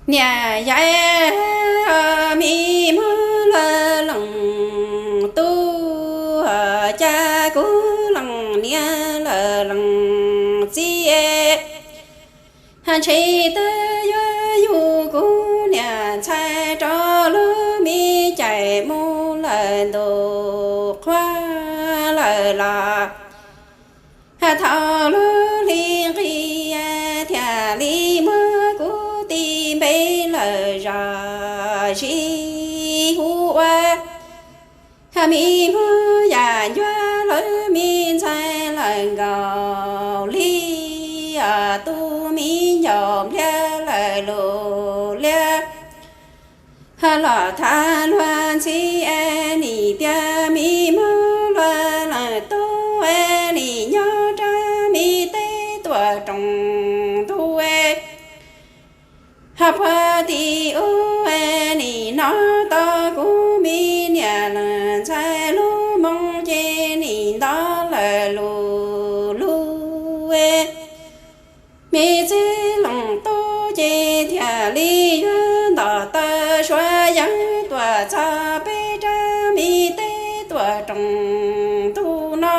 Niam yau, me muab luag leej tub, cas kuv leej niam lawm leej txiv, ntshe twb yuav yug kuv niam ntxhais rau lub me cai mus lawm ntu qhuav lawm los. Thaum lub hli nqis thiaj li muab kuv tis npe lawm zos zis hu ua me muab yam ncuab lawv me ntxhais lawm nkaus li. Tus me ncaus npliag lawm lus liab los tham luag ntxhi nim tias me muab luag leej tub nim nyob rau me teb tuam rooj ntuj. Puag tim ub nim no tau kuv me niam leej ntxhais lub moo ces nim nto lawm lus lus. Me txiv leej tub ces thiaj li yuav nto taw suav yeeb tuaj txog peb rab me teb tuam rooj ntuj no.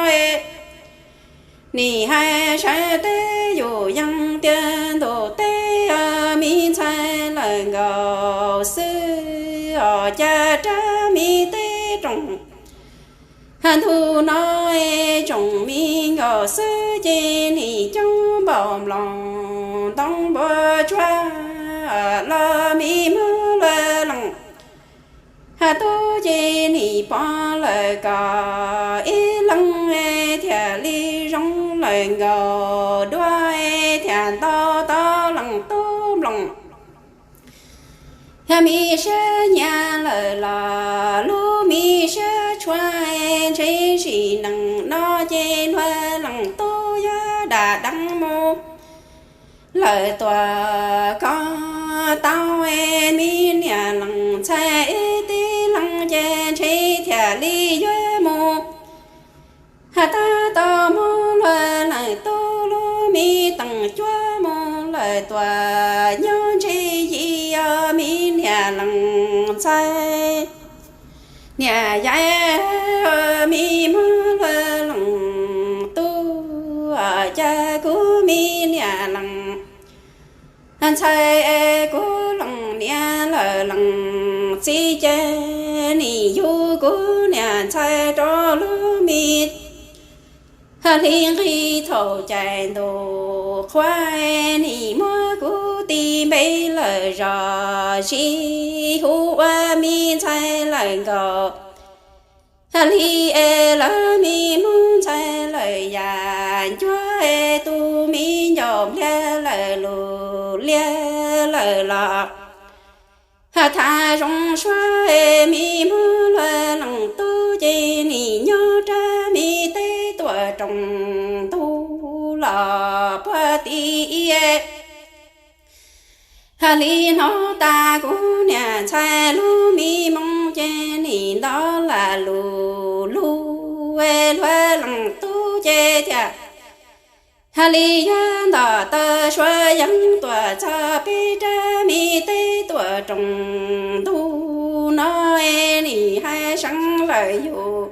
Nim hais sawv teb yus yeej tias ntuj teb me ntxhais lawm nkaus xwb os, cas rab me teb rooj ntuj no tsoom me nkaus xwb ces nim coob npaum nploos ntoo npua tsuag los me muab luag leej tub ces nim pom lawm kom ib leeg thiaj li zoo lawm nkaus dua thiaj nto tau leej tub nploos. Yog me siab nyiam lawm los lub me siab tshuav ntshe sim neej no ces luag leej tub yuav dam deev mus lawm tuam koj tau me niam leej ntxhais ib tib leeg ces ntshe thiaj li yuav mus tag tau muab luag leej tub lub me teem cuab mus lawm tuam nyob ntshe yim os me niam leej ntxhais. Niam yau, me muab luag leej tub, cas kuv me niam leej ntxhais es kuv leej niam lawm leej txiv ces nim yug kuv niam ntxhais rau lub me hli nqis thaum cais ntuj qhuav nim muab kuv tis npe lawm zos zis hu ua me ntxhais lawm nkaus li es lawv me muab ntxhais lawm yam ncuab es tus me ncaus npliag lawm lus liab lawm los. Tham zoo suab es me muab luag leej tub ces nim nyob rab me teb tuam rooj ntuj los puag tim ib hli hnub tas kuv niam ntxhais lub me moo ces nim nto lam lus lug es luag leej tub ces thiaj li yuav nto taw suav yeeb tuaj txog peb rab me teb tuam rooj ntuj no es nim hais seev lawm yus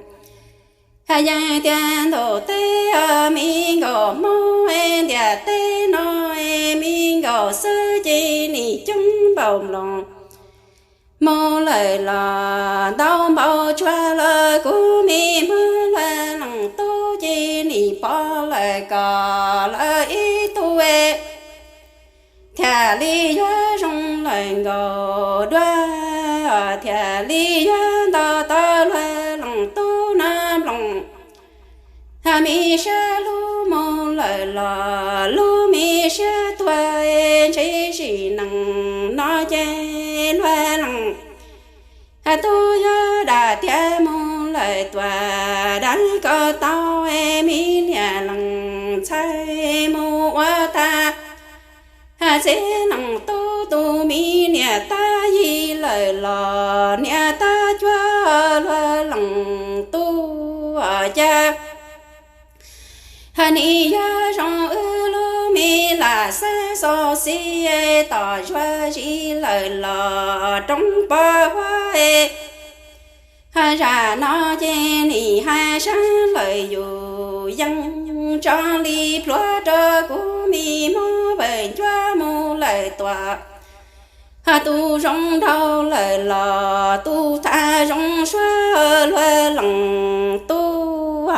yeej tias ntuj teb me nkaus hmoob es ntiaj teb no es me nkaus xwb ces nim coob npaum nploos mus lawm los ntau npaum tsuag los kuv me muab luag leej tub ces nim pom lawm kom lawm ib tug thiaj li yuav zoo lawm nkaus dua, thiaj li yuav nto tau luag leej tub na nploos. Me siab hlub mus lawm los lub me siab tuag, ntshe sim neej no ces luag leej tub yuav dam tiav mus lawm tuaj dab ko tau, me niam leej ntxhais mus ua tag. Txiv leej tub tus me niam tab yig lawm los niam tab cuab luag leej tub cas nim yog zoo wb lub me Xab xo xib tom zuag zis lawm los roob pov huab. Zam no ces nim hais sab lawm yus yeej tso li plhuav rau kuv mi mob vawm ncuab mus lawm tuam. Tus zoo nraug lawm los tus tham zoo suab luag loos